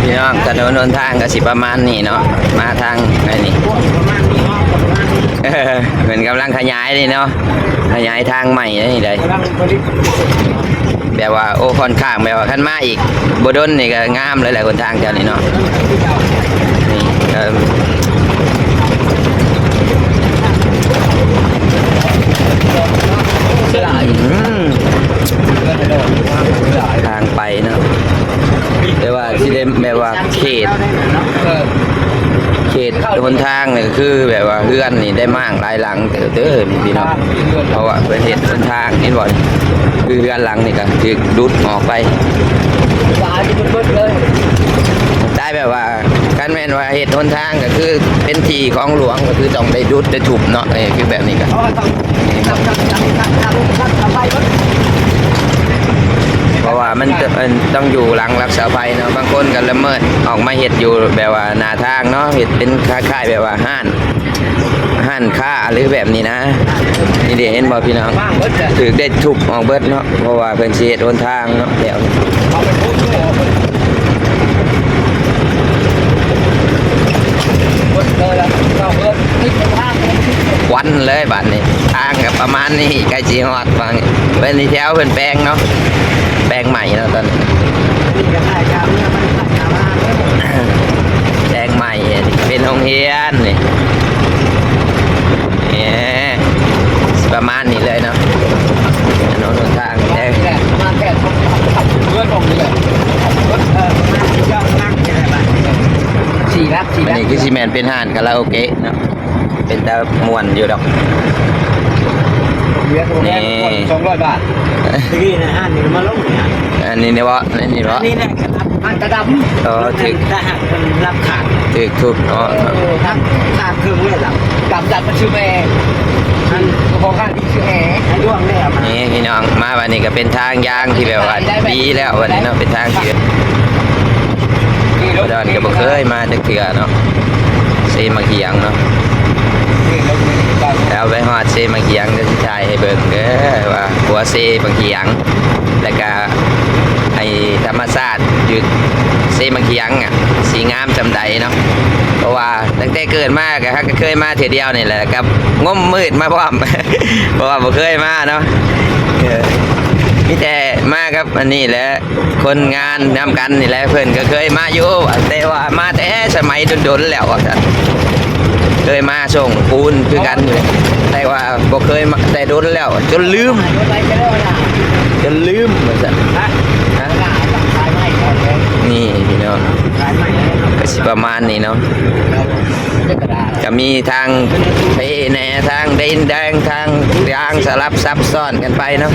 ພີ່ນ້ອງ ຖະໜົນຫົນທາງກໍຊິປະມານນີ້ເນາະ ມາທາງໄອ້ນີ້ ເພິ່ນກຳລັງຂະຫຍາຍນີ້ເນາະ ຂະຫຍາຍທາງໃໝ່ນີ້ໄດ໋ ແບບວ່າ ໂອ້ ຂ້ອນຂ້າງແບບວ່າ ຄັນມາອີກບໍ່ດົນນີ້ກໍງາມເລີຍແຫຼະ ຫົນທາງແຖວນີ້ເນາະ ນີ້ ເອີ ອືມ ທາງໄປເນາະ ແຕ່ວ່າຊິໄດ້ແບບວ່າເຂດ ເຂດຫົນທາງນີ້ຄືແບບວ່າເຮືອນນີ້ໄດ້ມ້າງຫຼາຍຫຼັງເຕີບເດີພີ່ນ້ອງ ເພາະວ່າເພິ່ນເຮັດຫົນທາງ ເຫັນບໍ່ ຄືເຮືອນຫຼັງນີ້ກໍຖືກດຸດອອກໄປ ຕາຍແບບວ່າ ຄັນແມ່ນວ່າເຮັດຫົນທາງກໍຄືເປັນທີ່ຂອງຫຼວງ ກໍຄືຕ້ອງໄດ້ດຸດໄດ້ທຸບເນາະ ເອີ ຄືແບບນີ້ກໍ ເພາະວ່າມັນ ເອີ ຕ້ອງຢູ່ຫຼັງລັກສາໄພເນາະ ບາງຄົນກໍລະເມີດອອກມາເຮັດຢູ່ແບບວ່າໜ້າທາງເນາະ ເຮັດເປັນຄ້າຍໆແບບວ່າຮ້ານ ຮ້ານຄ້າ ຫຼືແບບນີ້ນະ ນີ້ເດ ເຫັນບໍ່ພີ່ນ້ອງ ຖືກໄດ້ທຸບອອກເບິດເນາະ ເພາະວ່າເພິ່ນຊິເຮັດຫົນທາງເນາະ ແຖວນີ້ ຄວັນເລີຍບາດນີ້ ທາງກໍປະມານນີ້ ໃກ້ຊິຮອດບາດນີ້ ເພິ່ນນີ້ແຖວເພິ່ນແປງເນາະ ແປງໃໝ່ເນາະຕອນນີ້ ແປງໃໝ່ ເປັນໂຮງຮຽນນີ້ ເອີ ຊິປະມານນີ້ເລີຍເນາະ ຖະໜົນຫົນທາງແຕ່ ສີ່ຫຼັກ ສີ່ຫຼັກ ອັນນີ້ຄືຊິແມ່ນເປັນຮ້ານຄາຣາໂອເກະເນາະ ເປັນຕາມ່ວນຢູ່ດອກ ນີ້ ສອງຮ້ອຍບາດ ຕະກີ້ນະ ຮ້ານນີ້ມາລົງນີ້ ອັນນີ້ເນາະ ອັນນີ້ເນາະ ອັນນີ້ແຫຼະ ຮ້ານກະດຳ ເອີ ຖືກ ຖ້າຫາກເພິ່ນລັກຂາດ ຖືກທຸບເນາະ ເອີ ຂາດ ຂາດເຄິ່ງເລີຍລະ ດຳ ດຳມັນຊື່ແມ່ ອັນຂອງຂ້ານີ້ຊື່ແອ ໃຫ້ດວງແລ້ວ ນີ້ພີ່ນ້ອງ ມາບັດນີ້ກໍເປັນທາງຢ່າງທີ່ແບບວ່າດີແລ້ວບັດນີ້ເນາະ ເປັນທາງທີ່ ດອນກໍບໍ່ເຄີຍມາຈັກເທື່ອເນາະ ເຊມະຂຽງເນາະ ແລ້ວໄປຮອດເຊມະຂຽງກໍຊິຖ່າຍໃຫ້ເບິ່ງເດີວ່າຂົວເຊມະຂຽງ ແລ້ວກະ ໄອ້ທຳມະຊາດຢູ່ເຊມັງຄຽງອະ ຊິງາມສ່ຳໃດເນາະ ເພາະວ່າຕັ້ງແຕ່ເກີດມາກະ ເຮົາກະເຄີຍມາເທື່ອດຽວນີ້ແຫຼະ ກັບງົມມືດມາພ້ອມ ເພາະວ່າບໍ່ເຄີຍມາເນາະ ເອີ ມີແຕ່ມາກັບອັນນີ້ແຫຼະ ຄົນງານນຳກັນນີ້ແຫຼະ ເພິ່ນກະເຄີຍມາຢູ່ ແຕ່ວ່າມາແຕ່ສະໄໝດົນໆແລ້ວວ່າຊັ້ນ ເຄີຍມາສົ່ງປູນຄືກັນ ແຕ່ວ່າບໍ່ເຄີຍມາແຕ່ດົນແລ້ວ ຈົນລືມ ຈົນລືມວ່າຊັ້ນ ຮະ ນີ້ພີ່ນ້ອງ ກະຊິປະມານນີ້ເນາະ ກະມີທາງເພແດ່ ທາງເດນແດງ ທາງຢາງສະຫຼັບຊັບຊ້ອນກັນໄປເນາະ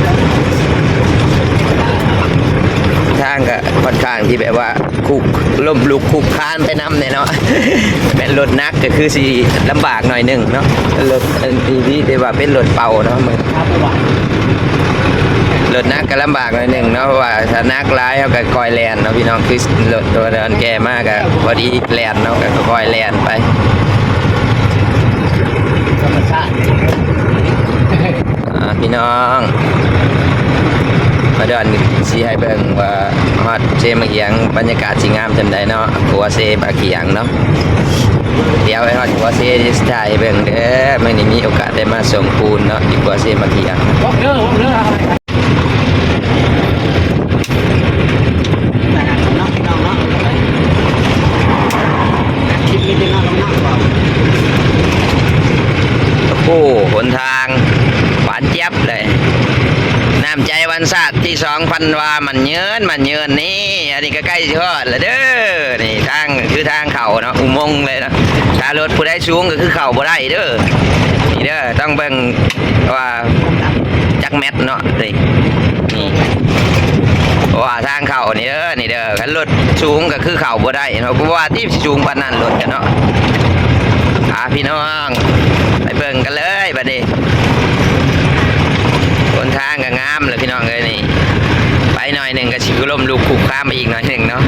ທາງກະຂ້ອນຂ້າງທີ່ແບບວ່າ ຄຸກ ລົ້ມລຸກຄຸກຄານໄປນຳແດ່ເນາະ ແມ່ນລົດໜັກກໍຄືຊິລຳບາກໜ້ອຍໜຶ່ງເນາະ ລົດອັນທີ່ ທີ່ ທີ່ວ່າເປັນລົດເປົ່າເນາະ ລົດໜັກກໍລຳບາກໜ້ອຍໜຶ່ງເນາະ ເພາະວ່າຖ້າໜັກຫຼາຍເຮົາກໍຄ່ອຍແລ່ນເນາະພີ່ນ້ອງ ຄືລົດ ລົດອັນແກ່ມາກໍພໍດີແລ່ນເນາະ ກໍຄ່ອຍແລ່ນໄປ ທຳມະຊາດ. ອ່າ ພີ່ນ້ອງ ມາດອນຊິໃຫ້ເບິ່ງວ່າຮອດເຊມາຂຽງ ບັນຍາກາດຊິງາມສ່ຳໃດເນາະ ຂົວເຊມາຂຽງເນາະ ດຽວໄປຮອດຂົວເຊຊິຖ່າຍໃຫ້ເບິ່ງເດີ ມື້ນີ້ມີໂອກາດໄດ້ມາສົ່ງປູນເນາະ ຢູ່ຂົວເຊມາຂຽງ. ໂອ້ ຫົນທາງຫວານຈຽບເລີຍ ນ້ຳໃຈວັນຊາດທີສອງພັນວາ ໝັ້ນຍືນ ໝັ້ນຍືນ ນີ້ ອັນນີ້ກໍໃກ້ຊິຮອດແລ້ວເດີ ນີ້ທາງ ຄືທາງເຂົ້າເນາະ ອຸມົງເລີຍເນາະ ຖ້າລົດຜູ້ໃດສູງກໍຄືເຂົ້າບໍ່ໄດ້ເດີ ນີ້ເດີ ຕ້ອງເບິ່ງວ່າຈັກແມັດເນາະ ນີ້ ນີ້ ເພາະວ່າທາງເຂົ້ານີ້ເດີ ນີ້ເດີ ຄັນລົດສູງກໍຄືເຂົ້າບໍ່ໄດ້ເນາະ ບໍ່ວ່າຕິ ສູງປານນັ້ນລົດກັນເນາະ ພາພີ່ນ້ອງໄປເບິ່ງກັນເລີຍບັດນີ້ ຫົນທາງກໍງາມແລ້ວພີ່ນ້ອງເອີຍ ນີ້ ໄປໜ້ອຍໜຶ່ງກໍຊິລົ້ມລຸກຄຸກຄານໄປອີກໜ້ອຍໜຶ່ງເນາະ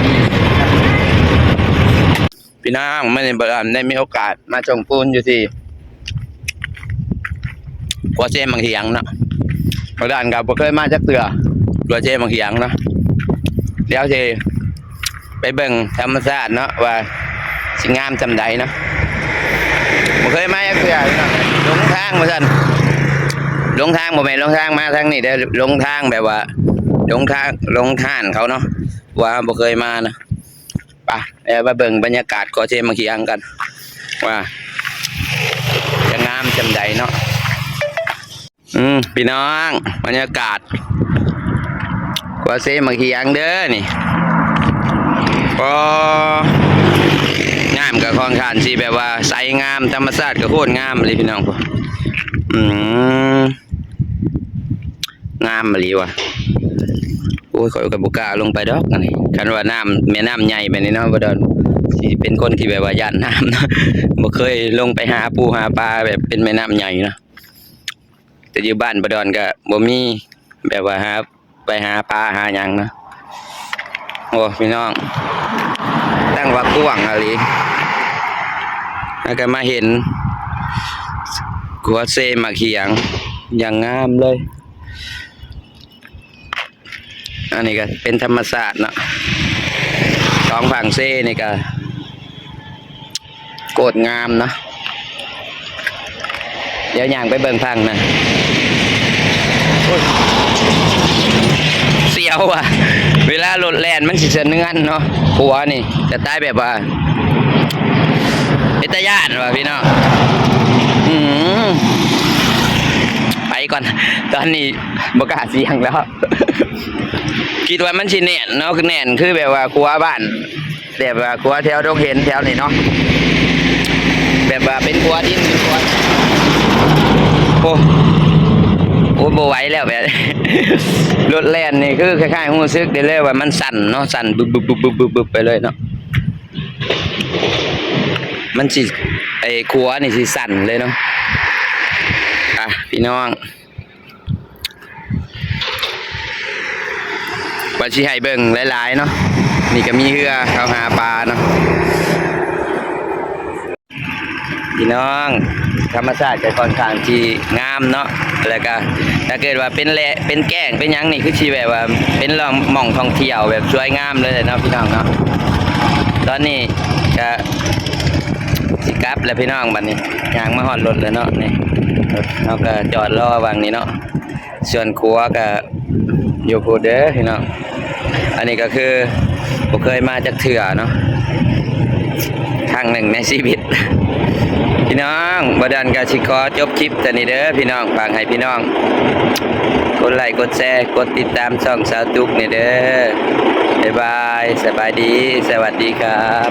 ພີ່ນ້ອງ ມື້ນີ້ບໍ່ດອນໄດ້ມີໂອກາດມາສົ່ງປູນຢູ່ທີ່ ຂົວເຊບັກຫຽງເນາະ ບາດານກໍບໍ່ເຄີຍມາຈັກເທື່ອ ຂົວເຊບັກຫຽງເນາະ ດຽວຊິ ໄປເບິ່ງທຳມະຊາດເນາະ ວ່າຊິງາມສ່ຳໃດເນາະ. ບໍ່ເຄີຍມາຈັກເທື່ອພີ່ນ້ອງ, ຫຼົງທາງວ່າຊັ້ນ. ຫຼົງທາງ ບໍ່ແມ່ນຫຼົງທາງມາທາງນີ້ເດີ້, ຫຼົງທາງແບບວ່າ ຫຼົງທາງ ຫຼົງຮ້ານເຂົາເນາະ, ວ່າບໍ່ເຄີຍມານະ. ໄປ ເອົາໄປເບິ່ງບັນຍາກາດຂົວເຊໝາກຂຽງກັນ ວ່າຈະງາມສ່ຳໃດເນາະ. ອືມ ພີ່ນ້ອງ ບັນຍາກາດຂົວເຊໝາກຂຽງເດີ້ນີ້. ກໍ ນ້ຳກໍຄ່ອນຂ້າງຊິແບບວ່າໃສງາມ, ທຳມະຊາດກໍໂຄດງາມເລີຍພີ່ນ້ອງ. ອືມ ງາມອີ່ຫຼີວ່າ. ໂອ້ຍ ຂ້ອຍກໍບໍ່ກ້າລົງໄປດອກອັນນີ້, ຄັນວ່ານ້ຳ ແມ່ນ້ຳໃຫຍ່ແບບນີ້ເນາະ ບໍ່ດອນ ຊິເປັນຄົນທີ່ແບບວ່າຢ້ານນ້ຳເນາະ, ບໍ່ເຄີຍລົງໄປຫາປູຫາປາແບບເປັນແມ່ນ້ຳໃຫຍ່ເນາະ. ແຕ່ຢູ່ບ້ານບໍ່ດອນກໍບໍ່ມີແບບວ່າຫາ ໄປຫາປາຫາຫຍັງເນາະ. ໂອ້ ພີ່ນ້ອງ ຕັ້ງວ່າກວ້າງອີ່ຫຼີ. ແລ້ວກໍມາເຫັນຂົວເຊໝາກຂຽງຢ່າງງາມເລີຍ. ອັນນີ້ກໍເປັນທຳມະຊາດເນາະ, ສອງຝັ່ງເຊນີ້ກໍ ໂຄດງາມເນາະ. ດຽວຍ່າງໄປເບິ່ງຝັ່ງນັ້ນ. ໂອ້ຍ ສຽວວ່ະ, ເວລາລົດແລ່ນມັນຊິສະເທືອນເນາະ. ຂົວນີ້ສະໄຕແບບວ່າເປັນຕາຢ້ານວ່ະພີ່ນ້ອງ. ອືມ ໄປກ່ອນ, ຕອນນີ້ບໍ່ກ້າສ່ຽງແລ້ວ. ຄິດວ່າມັນຊິແໜ້ນເນາະ, ຄືແໜ້ນ ຄືແບບວ່າຂົວບ້ານ ແບບວ່າຂົວແຖວດົງເຫັນແຖວນີ້ເນາະ, ແບບວ່າເປັນຂົວດິນ ເປັນຂົວ ໂອ້ ໂອ້ ບໍ່ໄຫວແລ້ວ. ແບບລົດແລ່ນນີ້ຄືຄ້າຍໆຮູ້ສຶກໄດ້ເລີຍວ່າມັນສັ່ນເນາະ, ສັ່ນບຶບໆໆໆໄປເລີຍເນາະ. ມັນຊິ ໄອ້ຂົວນີ້ຊິສັ່ນເລີຍເນາະ. ອ່ະ ພີ່ນ້ອງ ວ່າຊິໃຫ້ເບິ່ງຫຼາຍໆເນາະ, ນີ້ກໍມີເຮືອເຂົາຫາປາເນາະ ພີ່ນ້ອງ. ທຳມະຊາດກໍຄ່ອນຂ້າງທີ່ງາມເນາະ, ແລ້ວກໍຖ້າເກີດວ່າເປັນແລະ ເປັນແກ້ງ ເປັນຫຍັງນີ້ ຄືຊິແບບວ່າເປັນລອງ ໝ່ອງທ່ອງທ່ຽວແບບສວຍງາມເລີຍເນາະ ພີ່ນ້ອງເນາະ. ຕອນນີ້ກໍ ຊິກັບແລ້ວພີ່ນ້ອງ, ບັດນີ້ຍ່າງມາຮອດລົດແລ້ວເນາະ. ນີ້ ລົດເຮົາກໍຈອດລໍຫວ່າງນີ້ເນາະ, ສ່ວນຂົວກໍຢູ່ພຸ້ນເດີພີ່ນ້ອງ. ອັນນີ້ກໍຄືບໍ່ເຄີຍມາຈັກເທື່ອເນາະ, ຄັ້ງໜຶ່ງໃນຊີວິດ. ພີ່ນ້ອງ ບໍ່ດອນກໍຊິຂໍຈົບຄລິບເທົ່ານີ້ເດີພີ່ນ້ອງ, ຝາກໃຫ້ພີ່ນ້ອງກົດໄລ ກົດແຊ ກົດຕິດຕາມຊ່ອງສາວຕຸກນີ້ເດີ. ບາຍບາຍ, ສະບາຍດີ, ສະຫວັດດີຄັບ.